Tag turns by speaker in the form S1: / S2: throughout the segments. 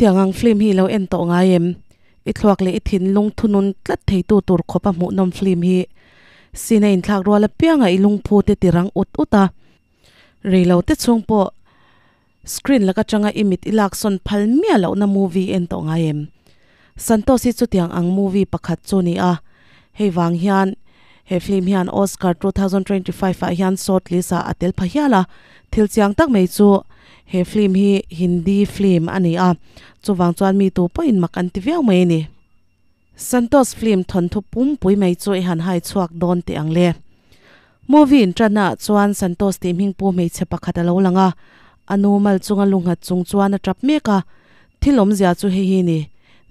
S1: Hetiang ang film hi i lo en tawh ngai em? I thluak leh i thinlung thunun tlat theitu tur khawpa hmuhnawm film hi scene a inthlak rual apianga i lungphu te ti rang ut ut a. Reilo te chhung pawh screen lak atanga i mit i laksawn phal miah lohna movie en tawh ngai em? Santos hi chutiang ang movie pakhat chu ni a, hei vang hian he film hian Oscar 2025 ah hian short list ah a tel pha hial a, thil chiang tak mai chu he film hi Hindi film a ni a, chuvang chuan mi tu pawhin mak an ti viau mai a ni. Santos film thawnthu pumpui mai chu i han hai chhuak dawn teh ang le. Movie inṭanna ah chuan Santos tih hmingpu hmeichhe pakhat a lo lang a, a nu mal chunga lu nghat chung chuan a ṭap mek a, thil awmzia chu hei hi ni.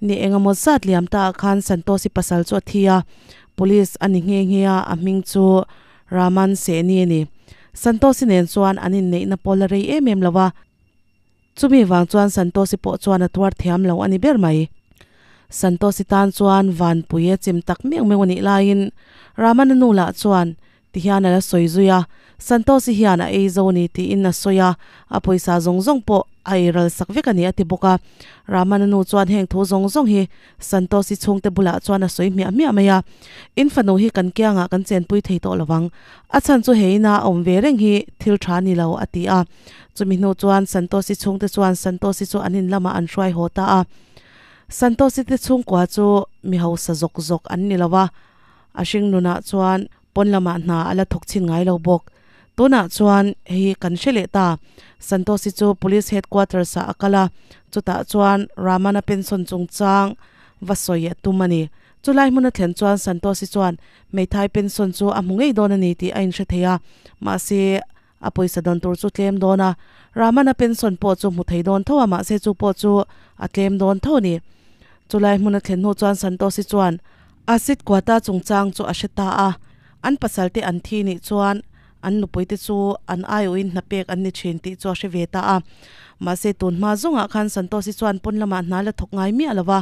S1: Ni engemaw zat liam ta ah khan Santos-i pasal chu a thi a, police a ni nghe nghe a, a hming chu Raman Sehni a ni. Santos-i nen chuan an inneihna pawl a rei em em lo a. Chumi vang chuan Santosi pawh chuan a tuar thiam lo a ni ber mai. Santosi tan chuan Vanpui a chim tak meuh meuh a nih laiin Ramana nu lah chuan tihian a la sawi zui a, Santosi hian a ei zo a ni tiin a sawi a, a pawisa zawng zawng pawh a ei ral sak vek a ni a ti bawk a. Ramana nu chuan heng thu zawng zawng hi Santosi chhungte bulah chuan a sawi hmiah hmiah mai a, In fanu hi kan kiangah kan chenpui thei tawh lovang, a chhan chu he ina a awm ve reng hi thil tha ni lo a ti a. Chumi hnu chuan Santosi chhungte chuan Santosi chu an in lamah an hruai haw ta a. Santosi te chhungkua chu mi hausa zawk zawk an ni lo a, a hring nunah chuan pawn lamah hna a la thawk chhin ngai lo bawk. Tunah chuan hei hi kan hre leh ta, Santosi chu Police Headquarters ah a kal a, chutah chuan Ramana pension chungchang va sawi a tum a ni. Chulai hmun a thlen chuan Santosi chuan hmeithai pension chu a hmu ngei dawn a ni tih a inhre thei a, mahse, A pawisa dawn tur chu tlem dawn a, Ramana pension pawh chu hmu thei dawn tho a, mahse chu pawh chu a tlem dawn tho a ni. Chulai hmun a thlen hnu chuan Santoshi chuan Acid Quata chungchang chu a hre ta a, an pasalte an thi nih chuan an nupuite chu an aiawhin hna pek an ni thin tih chu a hre ve ta a. Mahse tun hma zawngah khan Santoshi chuan pawn lamah hna la thawk ngai miah lo va.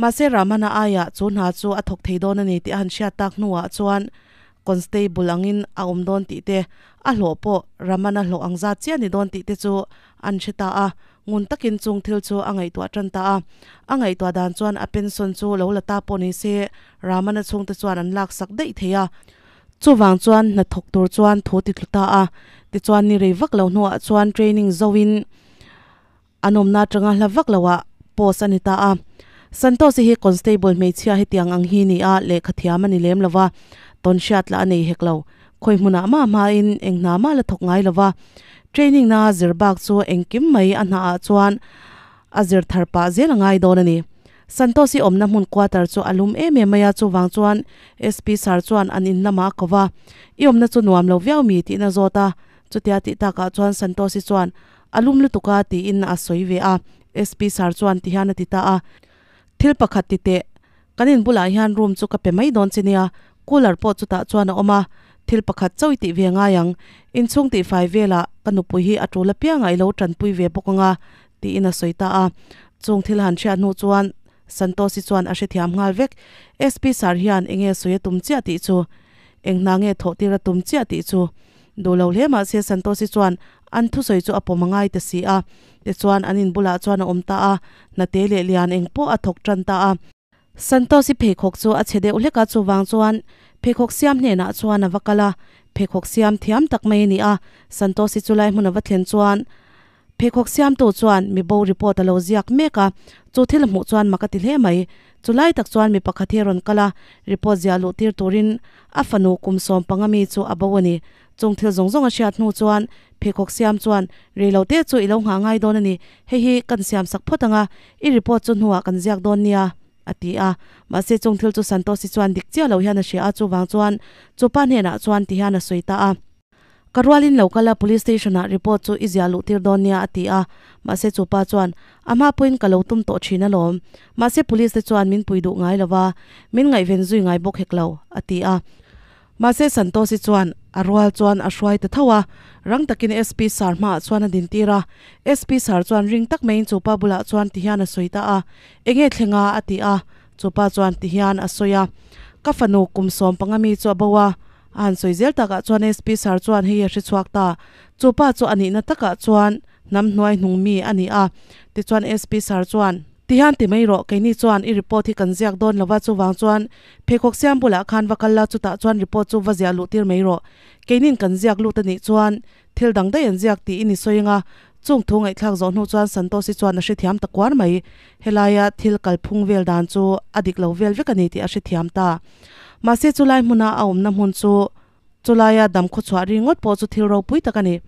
S1: Mahse Ramana aiah chu hna chu a thawk thei dawn a ni tih a han hriat tak hnuah chuan constable angin a awm dawn tih te, a hlawh pawh Ramana hlawh ang zat chiah a ni dawn tih te chu an hre ta a, ngun takin chung thil chu a ngaihtuah tan ta a. A ngaihtuah dan chuan a pension chu lo la ta pawh ni se Ramana chhungte chuan an laksak daih thei a. Chuvang chuan hna thawk tur chuan thu ti tlu ta a. Tichuan ni rei vak lo hnuah chuan training zoin An awmna atanga hla vak loah post a ni ta a. Santosi hi constable hmeichhia hetiang ang hi ni a, lehkha thiam a ni lem lo va, tawn hriat lah a nei hek lo. Khawi hmunah mah hmain eng hna mah la thawk ngai lo va. Training na zir bak chu engkim mai a hnaah chuan a zir thar pah zel a ngai dawn a ni. Santosi awmna hmun quarter chu a lum em em mai a, chuvang chuan SP sir chuan an in lamah a ko va, I awmna chu nuam lo viau mi tihna zawt a, chutia tih takah chuan Santosi chuan A lum lutuk a tiin a sawi ve a, SP sir chuan ti hian a ti ta a, Thil pakhat ti teh, kan in bulah hian room chu ka pe mai dawn che nia, cooler pawh chutah chuan a awm a, thil pakhat chauh i tih ve ngai ang, inchhung tihfai velah ka nupui hi a tul apiangah i lo tanpui ve bawk ang a, tiin a sawi ta a. Chung thil han hriat hnu chuan Santosi chuan a hrethiam nghal vek, SP sir hian enge sawi a tum chiah tih chu, eng hna nge thawh tir a tum chiah tih chu duh lo hle mahse Santosi chuan An thusawi chu a pawm a ngai ta si a, tichuan an in bulah chuan a awm ta a, hnate leh lian eng pawh a thawk tan ta a. Santosi pheikhawk chu a chhe deuh hlek a, chuvang chuan pheikhawk siam hnenah chuan a va kal a, pheikhawk siam thiam tak mai a ni a, Santosi chu lai hmun a va thlen chuan pheikhawk siamtu chuan mi bo report a lo ziak mek a, chu thil a hmuh chuan mak a ti hle mai. Chu lai tak chuan mi pakhat hi a rawn kal a, report ziah luh tir turin a fanu kum 15 mi chu a bo a ni. Chung thil zawng zawng a hriat hnu chuan pheikhawk siam chuan, Rei lo te chu i lo nghah ngai dawn a ni, hei hi kan siam sak phawt ang a, i report chu hnuah kan ziak dawn nia, a ti a. Mahse chung thil chu Santosi chuan dik chiah lo hian a hria a, chuvang chuan chu pa hnenah chuan ti hian a sawi ta a. Ka rualin lo kal a, police station ah report chu i ziah luh tir dawn nia, a ti a. Mahse chu pa chuan, A hma pawhin ka lo tum tawh thin alawm, mahse police te chuan min pui duh ngai lo va, min ngaihven zui ngai bawk hek lo, a ti a. Mahse Santosi chuan a rual chuan a hruai ta tho a, rang takin SP sir hmaah chuan a dintir a. SP sir chuan ring tak maiin chupa bulah chuan tihian a sawi ta a, Enge thleng a? a ti a. Chupa chuan tihian a sawi a, Ka fanu kum 15 mi chu a bo a. A han sawi zel takah chuan SP sir chuan hei a hre chhuak ta. Chupa chu a nihna takah chuan. hnam hnuai hnung mi a ni a. Tichuan SP sir chuan, Tihian ti mai rawh, keini chuan i report hi kan ziak dawn lova chuvang chuan pheikhawk siam bulah khan va kal la chutah chuan report chu va ziah luh tir mai rawh. Keinin kan ziak lut a nih chuan thil dang daih an ziak tih i ni sawi anga chung thu ngaihthlak zawh hnu chuan Santosi chuan a hrethiam ta kuar mai. Helaia thil kalphung vel dan chu a dik lo vel vek a ni tih a hrethiam ta. Mahse chulai hmuna a awmna hmun chu Chulaia dam khawchhuah ringawt pawh chu thil ropui tak a ni.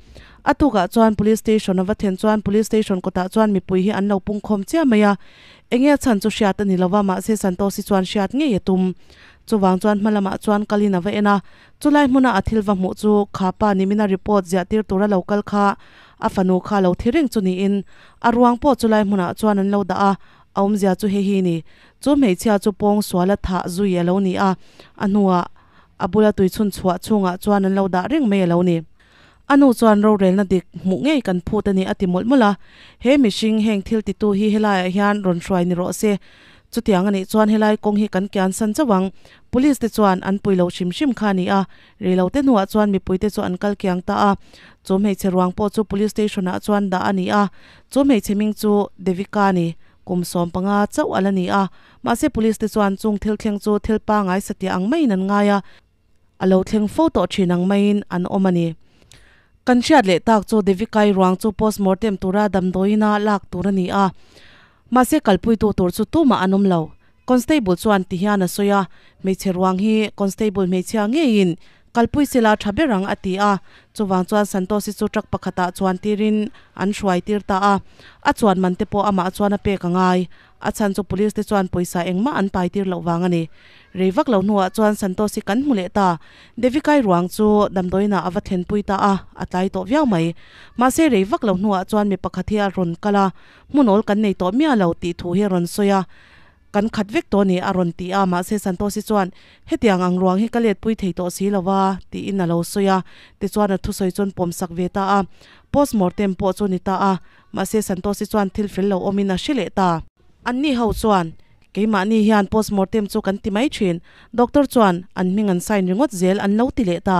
S1: A tukah chuan Police Station a va thlen chuan Police Station kawtah chuan mipui hi an lo pungkhawm chiah mai a. Enge a chhan chu hriat a ni lova mahse Santoshi chuan hriat ngei a tum. Chuvang chuan hma lamah chuan kalin a va en a. Chulai hmuna a thil va hmuh chu kha pa nimina report ziah tir tura lo kal kha a fanu kha lo thi reng chu niin a ruang pawh chulai hmunah chuan an lo dah a, a awmzia chu hei hi ni. Chu hmeichhia chu pawng suala thah zui a lo ni a, a hnuah A bula tui chhun chhuah chhungah chuan an lo dah reng mai a lo ni. A nu chuan rorelna dik hmuh ngei kan phut a ni a ti mawlh mawlh a. He mihring heng thil titu hi helaiah hian rawn hruai ni rawh se. Chutiang a nih chuan helai kawng hi kan kian san chauh ang. Police te chuan an pui lo hrim hrim kha a ni a. Rei lo te hnuah chuan mipui te chu an kal kiang ta a. Chu hmeichhe ruang pawh chu police station ah chuan dah a ni a. Chu hmeichhe hming chu Devika a ni. Kum 15 chauh a la ni a, mahse police te chuan chung thil thleng chu thil pangai satliah ang maiin an ngai a, a lo thleng fo tawh thin ang maiin an awm a ni. Kan hriat leh tak chu Devikai ruang chu postmortem tura damdawiina lak tur a ni a, mahse kalpuitu tur chu tumah an awm lo. Constable chuan ti hian a sawi a, hmeichhe ruang hi constable hmeichhia ngeiin kalpui sela tha ber ang a ti a, chuvang chuan Santoshi chu truck pakhatah chuan tirin an hruai tir ta a, a chuan man te pawh amah chuan a pek a ngai, a chhan chu police te chuan pawisa engmah an pai tir loh vang a ni. Rei vak lo hnuah chuan Santoshi kan hmu leh ta, Devikai ruang chu damdawiinah a va thlenpui ta a, a tlai tawh viau mai. Mahse rei vak lo hnuah chuan mi pakhat hi a rawn kal a, hmun awl kan nei tawh miah lo tih thu hi a rawn sawi a, Kan khat vek tawh a ni a rawn ti a, mahse Santoshi chuan, Hetiang ang ruang hi ka letpui thei tawh si lo va, tiin a lo sawi a. Tichuan a thusawi chuan pawmsak ve ta a, postmortem pawh chu ni ta a, mahse Santoshi chuan thil fel lo awmin a hre leh ta. Anni ho chuan, Keimahni hian postmortem chu kan ti mai thin, doctor chuan an hming an sign ringawt zel an lo ti leh ta.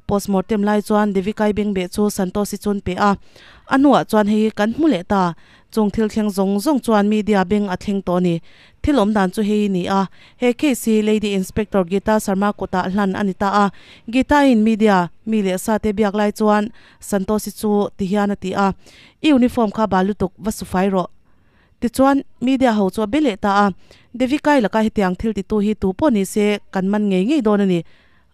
S1: Postmortem lai chuan Devikai bengbeh chu Santoshi chuan pe a, a hnuah chuan hei hi kan hmu leh ta. Chung thil thleng zawng zawng chuan media beng a thleng tawh a ni. Thil awm dan chu hei ni a, he case hi Lady Inspector Geeta Sharma kutah hlan a ni ta a. Geeta-in media mi leh sa te biak lai chuan Santoshi chu ti hian a ti a, I uniform kha bal lutuk, va su fai rawh. Tichuan, media ho chu a be leh ta a, Devikai laka hetiang thil titu hi tu pawh ni se kan man ngei ngei dawn a ni,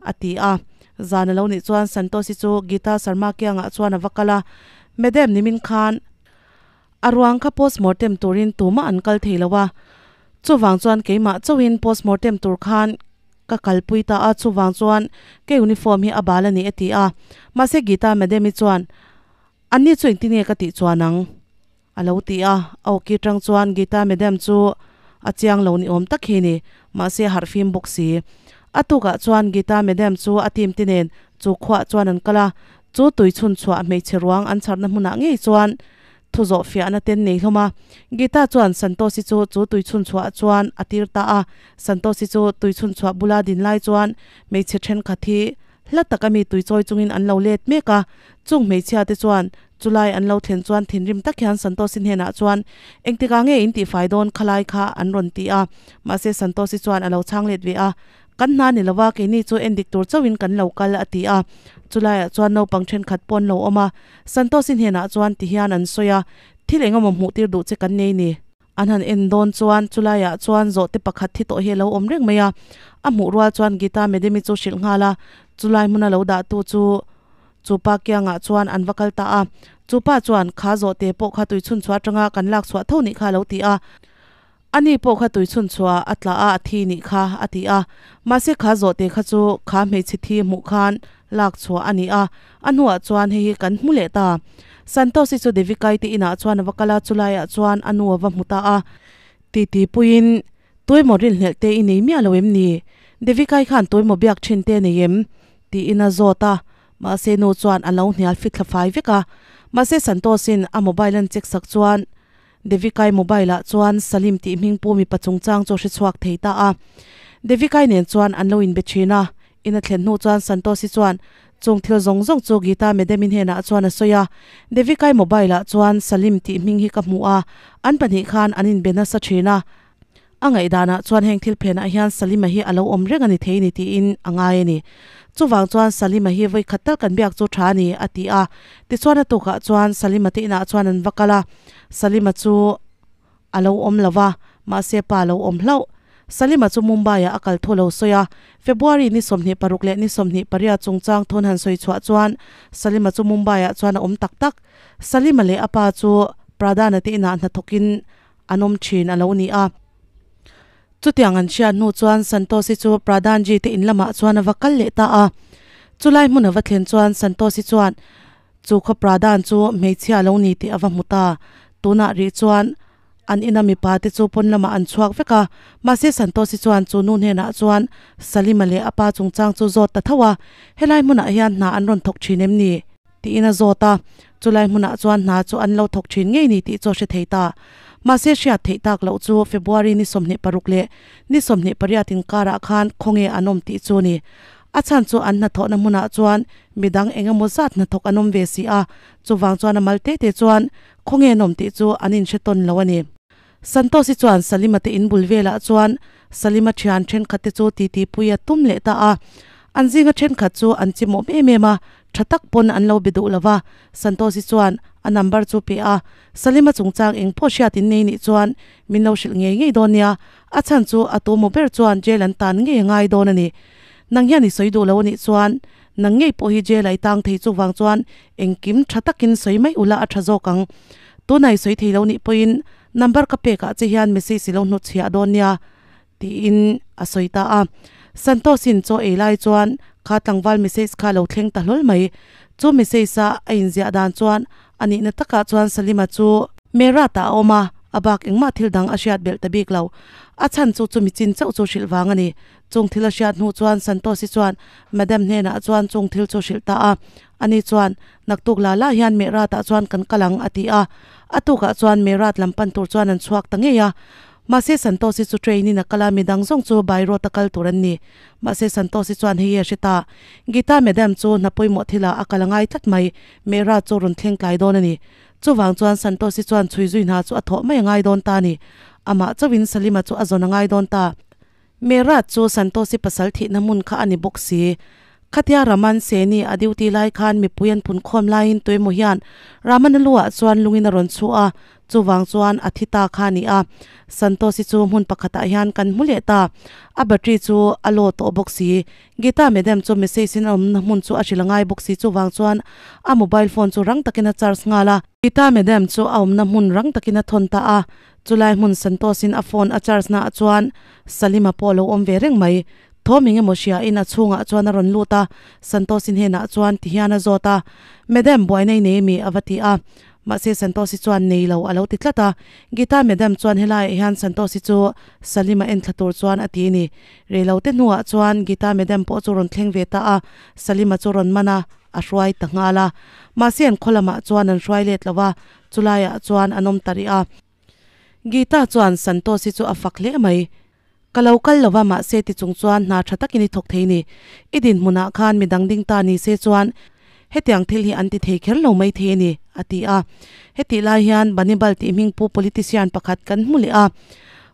S1: a ti a. Zan a lo nih chuan Santoshi chu Geeta Sharma kiangah chuan a va kal a, Madam, nimin khan A ruang kha postmortem turin tumah an kal thei lo a, chuvang chuan keimah chauhin postmortem tur khan ka kalpui ta a, chuvang chuan ka uniform hi a bal a ni a ti a. Mahse Geeta Madam-i chuan, Anni chu engtin nge ka tih chuan ang? a lo ti a, a awki tang chuan Geeta Madam chu a chiang lo ni awm tak hi ni, mahse a harhfim bawk si. A tukah chuan Geeta Madam chu a team te nen chu khuaah chuan an kal a, Chu tui chhun chhuah hmeichhe ruang an chharna hmunah ngei chuan thu zawh fiahna ten nei hlawm a. Geeta chuan Santoshi chu chu tui chhun chhuah chuan a tir ta a. Santoshi chu tui chhun chhuah bula din lai chuan hmeichhe thenkhat hi hla taka mi tui chawi chungin an lo let mek a. Chung hmeichhia te chuan chulai an lo thlen chuan thinrim tak hian Santoshi hnenah chuan engtikah nge in tihfai dawn khalai kha an rawn ti a. Mahse Santoshi chuan a lo chhang let ve a. Kan hna ni lova keini chu endik tur chauhin kan lo kal a ti a. Chulaiah chuan naupang thenkhat pawh an lo awm a. Santoshi hnenah chuan ti hian an sawi a, Thil eng emaw hmuh tir duh che kan nei ni. An han en dawn chuan chulaiah chuan zawhte pakhat thi tawh hi a lo awm reng mai a. A hmuh rual chuan Geeta Medemi chu hrilh nghal a, chulai hmuna lo dahtu chu chupa kiangah chuan an va kal ta a. Chupa chuan kha zawhte pawh kha tuichhunchhuah atanga kan lak chhuah tho nih kha a lo ti a. Ani pawh kha tui chhun chhuah a tla a, a thi nih kha, a ti a. Mahse kha zawhte kha chu kha hmeichhe thi hmuh khan lak chhuah a ni a, a hnuah chuan hei hi kan hmu leh ta. Santoshi chu Devikai te inah chuan a va kal a, chulaiah chuan a nu a va hmu ta a. Titi puiin, Tuimaw rinhlelh te i nei miah lo em ni? Devikai khan tuimaw biak thin te nei em? tiin a zawt a. Mahse nu chuan a lo hnial fit thla fai vek a. Mahse Santosh-in a mobile an check sak chuan, Devikai mobile ah chuan Salim tih hming pu mipa chungchang chu a hre chhuak thei ta a. Devikai nen chuan an lo inbe thin a, in a thlen hnu chuan Santoshi chuan, Chung thil zawng zawng chu Geeta Madam-i hnenah chuan a sawi a, Devikai mobile-ah chuan Salim tih hming hi ka hmu a, an pahnih khan an inbe nasa thin a. A ngaihdanah chuan heng thil phenah hian Salima hi a lo awm reng a ni thei ni tiin a ngai a ni. Chuvang chuan Salima hi vawi khat tal kan biak chu tha a ni, a ti a. Tichuan a tukah chuan Salima te inah chuan an va kal a, Salima chu a lo awm lo va, mahse pa a lo awm hlauh. Salima chu Mumbai-ah a kal thu lo sawi a, February ni 26 leh ni 28 chungchang thun han sawi chhuah chuan Salima chu Mumbai-ah chuan a awm tak tak. Salima leh a pa chu Pradhan-a te inah hnathawkin an awm thin a lo ni a. Chutiang an hriat hnu chuan Santoshi chu Pradhanji te in lamah chuan a va kal leh ta a. Chulai hmun a va thlen chuan Santoshi chuan chu khaw Pradhan chu hmeichhia a lo ni tih a va hmu ta. Tunah rih chuan an ina mipa te chu pawn lamah an chhuak vek a. Mahse Santoshi chuan chu nu hnenah chuan Salima leh a pa chungchang chu zawt ta tho a, Helai hmunah hian hna an rawn thawk thin em ni? Tiin a zawt a, chulai hmunah chuan hna chu an lo thawk thin ngei ni tih chu a hre thei ta. Mahse hriat theih tak loh chu February ni 26 leh ni 28 inkarah khan khawnge an awm tih chu a ni. A chhan chu an hnathawhna hmunah chuan midang eng emaw zat hnathawk an awm ve si a, chuvang chuan a mal te te chuan khawnge an awm tih chu an inhre tawn lo a ni. Santosi chuan Salima te in bul velah chuan Salima thian thenkhat te chu titi pui a tum leh ta a. An zinga thenkhat chu an chimawm em em a, tha tak pawn an lo be duh lo va. Santosi chuan a number chu pe a, Salima chungchang eng pawh hriat in nei nih chuan min lo hrilh ngei ngei dawn nia, a chhan chu a tumaw ber chuan jail an tan ngei a ngai dawn a ni. Nang hian i sawi duh lo a nih chuan nang ngei pawh hi jail ah i tang thei chuvang chuan engkim tha takin sawi mai ula a tha zawk ang. Tunah i sawi thei lo nih pawhin number ka pekah che hian message i lo hnutchhiah dawn nia tiin a sawi ta a. Santosh-in chaw ei lai chuan kha tlangval message kha a lo thleng ta hlawl mai. Chu message-a a inziah dan chuan a nihna takah chuan Salima chu Meerut-ah a awm a, a bak engmah thil dang a hriat belh ta bik lo. A chhan chu chumi chin chauh chu hrilh vang a ni. Chung thil a hriat hnu chuan Santosh-i chuan Madam hnenah chuan chung thil chu hrilh ta a. Ani chuan, Naktuk la la hian Meerut-ah chuan kan kal ang, a ti a. A tukah chuan Meerut lam pan tur chuan an chhuak ta ngei a. Mahse Santosh-i chu train-in a kal a, midang zawng chu by road-a kal tur an ni. Mahse Santosh-i chuan hei hi a hre ta. Geeta Madam chu hna pawimawh thilah a kal a ngai tlat mai. Meerut chu rawn thleng tlai dawn a ni. Chuvang chuan Santosh-i chuan chhui zui hna chu a thawh mai a ngai dawn ta a ni. Amah chauhin Salima chu a zawn a ngai dawn ta. Meerut chu Santoshi pasal thihna hmun kha a ni bawk si. Khatia Raman Seni a duty lai khan mipui an phun khawm laiin tuemaw hian Ramana luah chuan lungin a rawn chhuh a, chuvang chuan a thi ta kha a ni a. Santoshi chu hmun pakhatah hian kan hmu leh ta. A battery chu a low tawh bawk si. Geeta madam chu message in a awmna hmun chu a hrilh a ngai bawk si chuvang chuan a mobile phone chu rang takin a charge nghal a. Geeta madam chu a awmna hmun rang takin a thawn ta a. Chulai hmun Santosh-in a phone a charge naah chuan Salima pawh a lo awm ve reng mai. Thawm eng emaw hriain a chhungah chuan a rawn lut a, Santosh-i hnenah chuan ti hian a zawt a, Madam, buaina i nei ami? a va ti a. Mahse Santosh-i chuan nei lo a lo ti tlat a. Geeta Madam chuan helaiah hian Santosh-i chu Salima en thla tur chuan a ti a ni. Reilote hnuah chuan Geeta Madam pawh chu rawn thleng ve ta a, Salima chu rawn man a, a hruai ta nghal a. Mahse an khaw lamah chuan an hruai let lo a, Chulaiah chuan an awm ta rih a. Geeta chuan Santosh hi chu a fak hle mai. Ka lo kal lo va mahse ti chung chuan hna tha takin i thawk thei ni. I dinhmunah khan midang ding ta ni se chuan hetiang thil hi an ti thei kher lo mai thei a ni, a ti a. Hetih lai hian Banibal tih hmingpu politician pakhat kan hmu leh a.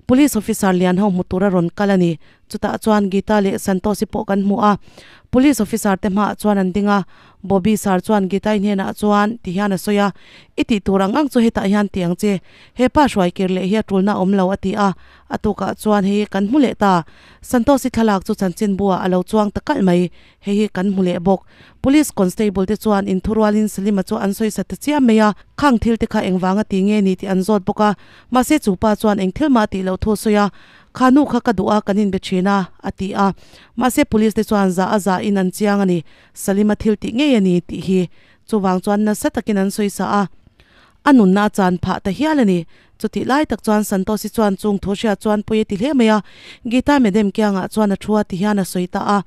S1: Police officer lian ho hmu tura rawn kal a ni. Chutah chuan Geeta leh Santoshi pawh kan hmu a, Police officer te hmaah chuan an ding a, Bobby sir chuan Geeta-i hnenah chuan ti hian a sawi a, I tih tur ang ang chu hetah hian ti ang che, he pa hruai kir leh hi a tulna a awm lo a ti a, a tukah chuan hei hi kan hmu leh ta. Santoshi thlalak chu chanchinbu ah a lo chuang ta kalh mai, hei hi kan hmu leh bawk. Police constable te chuan inthurualin Salima chu an sawi sa ta chiam mai a, khang thil te kha engvanga ti nge ni tih an zawt bawk a, mahse chu pa chuan eng thil mah tih loh thu a sawi a, Kha nu kha ka duh a, kan inbe thin a, a ti a. Mahse police te chuan zah a zah in an chiang a ni, Salima thil tih ngei a ni tih hi. Chuvang chuan nasa takin an sawi sa a, a nunna a chan phah ta hial a ni. Chutih lai tak chuan Santoshi chuan chung thu hriat chuan pui a ti hle mai a, Geeta Madam kiangah chuan a thu a ti hian a sawi ta a.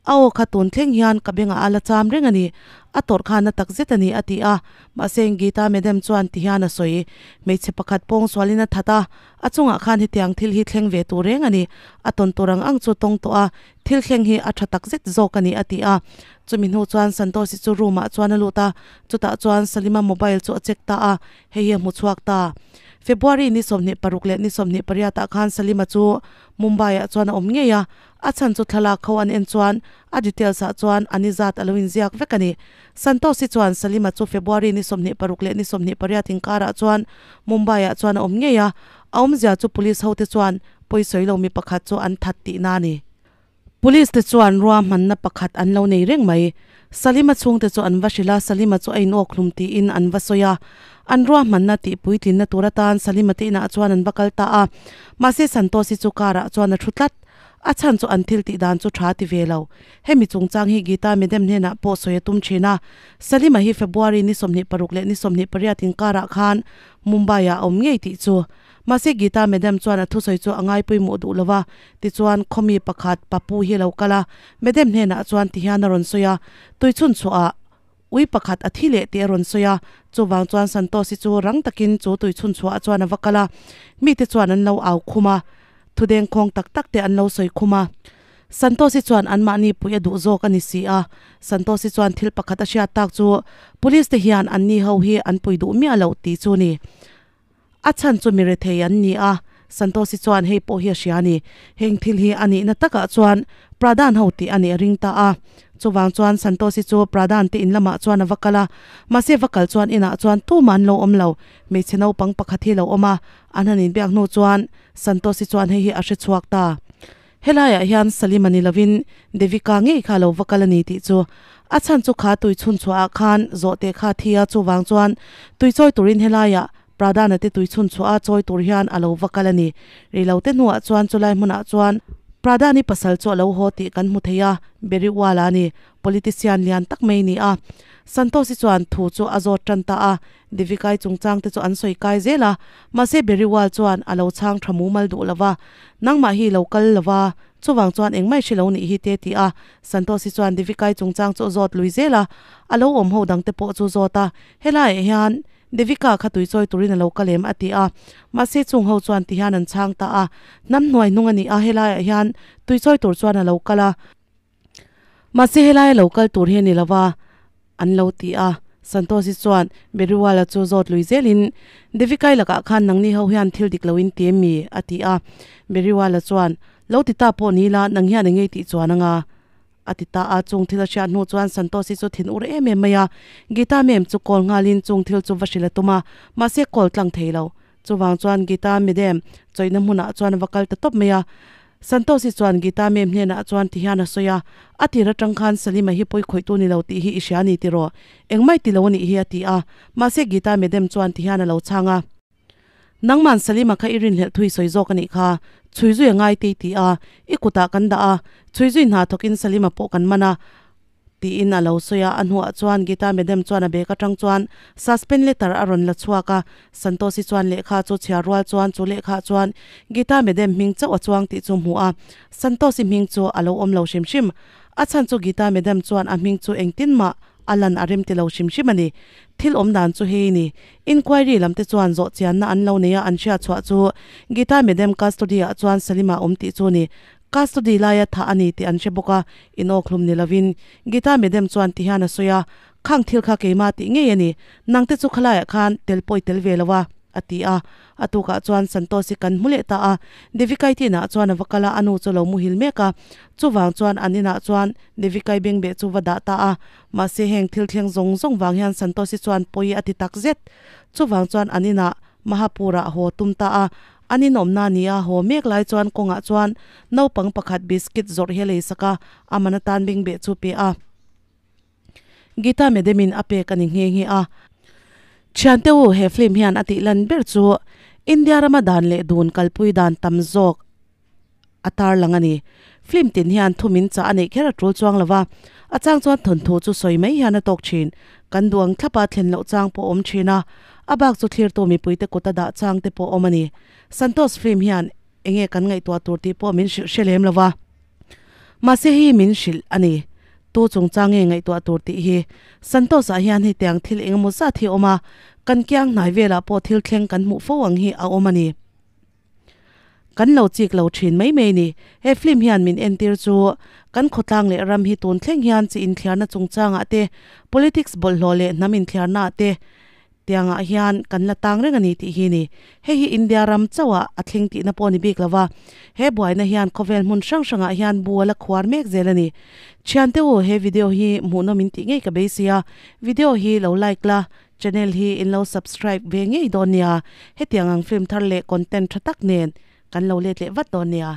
S1: A aw kha tun thleng hian ka bengah a la cham reng a ni. A tawrh kha na tak zet a ni, a ti a. Mahse, Geeta Madam chuan ti hian a sawi. Hmeichhe pakhat pawng sualin a that a, a chungah khan hetiang thil hi thleng ve tur reng a ni. A tawn tur ang ang chu tawng tawh a, thil thleng hi a tha tak zet zawk a ni, a ti a. Chumi hnu chuan Santosh-i chu room-ah chuan a lut a, chutah chuan Salima mobile chu a check ta a, hei hi a hmu chhuak ta. February ni 26 leh ni 28 ah khan Salima chu Mumbai-ah chuan a awm ngei a, a chhan chu thlalak ho an en chuan a details ah chuan a ni zat a lo inziak vek a ni. Santosh-i chuan Salima chu February ni 26 leh ni 28 inkarah chuan Mumbai-ah chuan a awm ngei a, a awmzia chu police hote chuan pawisawi lo mi pakhat chu an that tihna a ni. Police te chuan ruahmanna pakhat an lo nei reng mai. Salima chhungte chu an va hrilh a, Salima chu a inawk hlum tiin an va sawi a. An ruahmanna tih puitlinna tur atan Salima te inah chuan an va kal ta a. Mahse Santoshi chu car ah chuan a thu tlat. A chhan chu an thil tih dan chu tha ti ve lo. Hemi chungchang hi Geeta Madam hnenah pawh sawi a tum thin a. Salima hi February ni 26 leh ni 28 inkarah khan Mumbai ah a awm ngei tih chu Mahse Geeta Madam chuan a thusawi chu a ngaipawimawh duh lo va, tichuan khawmi pakhat Papu hi a lo kal a, Madam hnenah chuan tihian a rawn sawi a, Tuichhun chhuahah ui pakhat a thi leh tih a rawn sawi a, chuvang chuan Santosh-i chu rang takin chu tuichhun chhuahah chuan a va kal a, mite chuan an lo au khum a, thudengkhawng tak tak te an lo sawi khum a. Santosh-i chuan anmahni puih a duh zawk a ni si a, Santosh-i chuan thil pakhat a hriat tak chu Police te hian anni ho hi an pui duh miah loh tih chu ni. A chhan chu mi rethei an ni a, Santoshi chuan hei pawh hi a hria a ni. Heng thil hi a nihna takah chuan Pradhan ho tih a nih a ring ta a. Chuvang chuan Santoshi chu Pradhan te in lamah chuan a va kal a, mahse va kal chuan inah chuan tumah an lo awm lo. Hmeichhe naupang pakhat hi lo awm a, an han inbiak hnu chuan Santoshi chuan hei hi a hre chhuak ta. Helaiah hian Salima ni lovin Devika ngei kha a lo va kal a ni tih chu a chhan chu kha tui chhun chhuahah khan zawhte kha a thi a, chuvang chuan tui chawi turin helaiah Pradhana te tui chhun chhuah a chawi tur hian a lo va kal a ni. Rei lo te hnuah chuan chulai hmunah chuan Pradhani pasal chu a lo haw tih kan hmu thei a, Beriwala a ni, politician lian tak mai ni a. Santoshi chuan thu chu a zawt tan ta a, Devikai chungchang te chu an sawi kai zel a, mahse Beriwal chuan a lo chhang tha mumal duh lo va, Nangmah hi lo kal lo va, chuvang chuan engmah i hre lo nih hi te ti a, Santoshi chuan Devikai chungchang chu a zawt lui zel a, a lo awm ho dang te pawh chu zawt a, helaiah hian Devika kha tui chawi turin a lo kal em a ti a, mahse chung ho chuan ti hian an chhang ta a, hnam hnuai hnung a ni a, helaiah hian tui chawi tur chuan a lo kal a, mahse helaia lo kal tur hi a ni lo va an lo ti a, Santoshi chuan Beriwala chu zawt lui zelin Devikai lakah khan nangni ho hian thil dik loin ti em mi? a ti a, Beriwala chuan lo ti ta pawh ni ila nang hian engei tih chuan anga. A ti ta a, chung thil a hriat hnu chuan Santoshi chu thin ur em em mai a, Geeta mem chu call nghalin chung thil chu va hrilh a tum a, mahse call tlang thei lo. Chuvang chuan Geeta midem chawihna hmunah chuan a va kal ta tawp mai a. Santoshi chuan Geeta mem hnenah chuan ti hian a sawi a, A tir atang khan Salima hi pawi khawihtu ni lo tih hi i hria a ni tiraw? Engmai ti lo a nih hi a ti a, mahse Geeta medem chuan ti hian a lo chhang a. Nangman Salima kha i rinhlelh thui sawi zawk a nih kha, chhui zui a ngai tei ti a, i kutah kan dah a, chhui zui hna thawkin Salima pawh kan man a, tiin a lo sawi a, a hnuah chuan Geeta Madam chuan a bag atang chuan suspend letter a rawn la chhuak a, Santoshi chuan lehkha chu chhiar rual chuan chu lehkhaah chuan Geeta Madam hming chauh a chuang tih chu hmu a, Santoshi hming chu a lo awm lo hrim hrim. A chhan chu Geeta Madam chuan a hming chu engtin mah a lan a rem ti lo hrim hrim a ni. Thil awm dan chu hei ni. Inquiry lam te chuan zawh chianna an lo nei a, an hriat chhuah chu Geeta Madam custody ah chuan Salima awm tih chu ni. Custody laia thah a ni tih an hre bawk a, inawkhlum ni lovin Geeta Madam chuan ti hian a sawi a, Khang thil kha keimah tih ngei a ni, nang te chu khalaiah khan tel pawh i tel ve lo a, a ti a. A tukah chuan Santosh hi kan hmu leh ta a, Devikai te inah chuan a va kal a, a nu chu a lo muhil mek a, chuvang chuan an inah chuan Devikai bengbeh chu va dah ta a, mahse heng thil thleng zawng zawng vang hian Santosh hi chuan pawi a ti tak zet. Chuvang chuan an inah Mahapur ah haw tum ta a, an inawmna ni a haw mek lai chuan kawngah chuan naupang pakhat biscuit zawrh hi a lei sak a, a man atan bengbeh chu pe a. Geeta Medemin a pek a ni nghe nghe a. Thiante u, he film hian a tih lan ber chu India rama dan leh dun kalpui dan tam zawk a tarlang a ni. Film tin hian thu min chah a neih kher a tul chuang lo va, a chang chuan thawnthu chu sawi mai hian a tawk thin. Kan duang thlapa thlen loh chang pawh a awm thin a, a bak chu thlirtu mipuite kut a dah chang te pawh a awm a ni. Santosh film hian enge kan ngaihtuah tur tih pawh min hrilh hre lem lo va. Mahse hei min hrilh a ni. Tu chungchang nge ngaihtuah tur tih hi. Santos ah hian hetiang thil engemaw zat hi a awm a, kan kiang hnai velah pawh thil thleng kan hmuh fo ang hi a awm a ni. Kan lo chik lo thin mai mai ni. He film hian min entir chu kan khawtlang leh ram hi tun thleng hian chi inthliarna chungchangah te, politics bawlhhlawh leh hnam inthliarna ah te tiangah hian kan la tang reng a ni tih hi ni. Hei hi India ram chauhah a thleng tihna pawh ni bik lova, he buaina hian khawvel hmun hrang hrangah hian bu a la khuar mek zel a ni. Thiante u, he video hi hmuhnawm in tih ngei ka beisei a, video hi lo like la, Channel hi in lo subscribe ve ngei dawn nia, hetiang ang film thar leh content tha tak nen kan lo let leh vat dawn nia.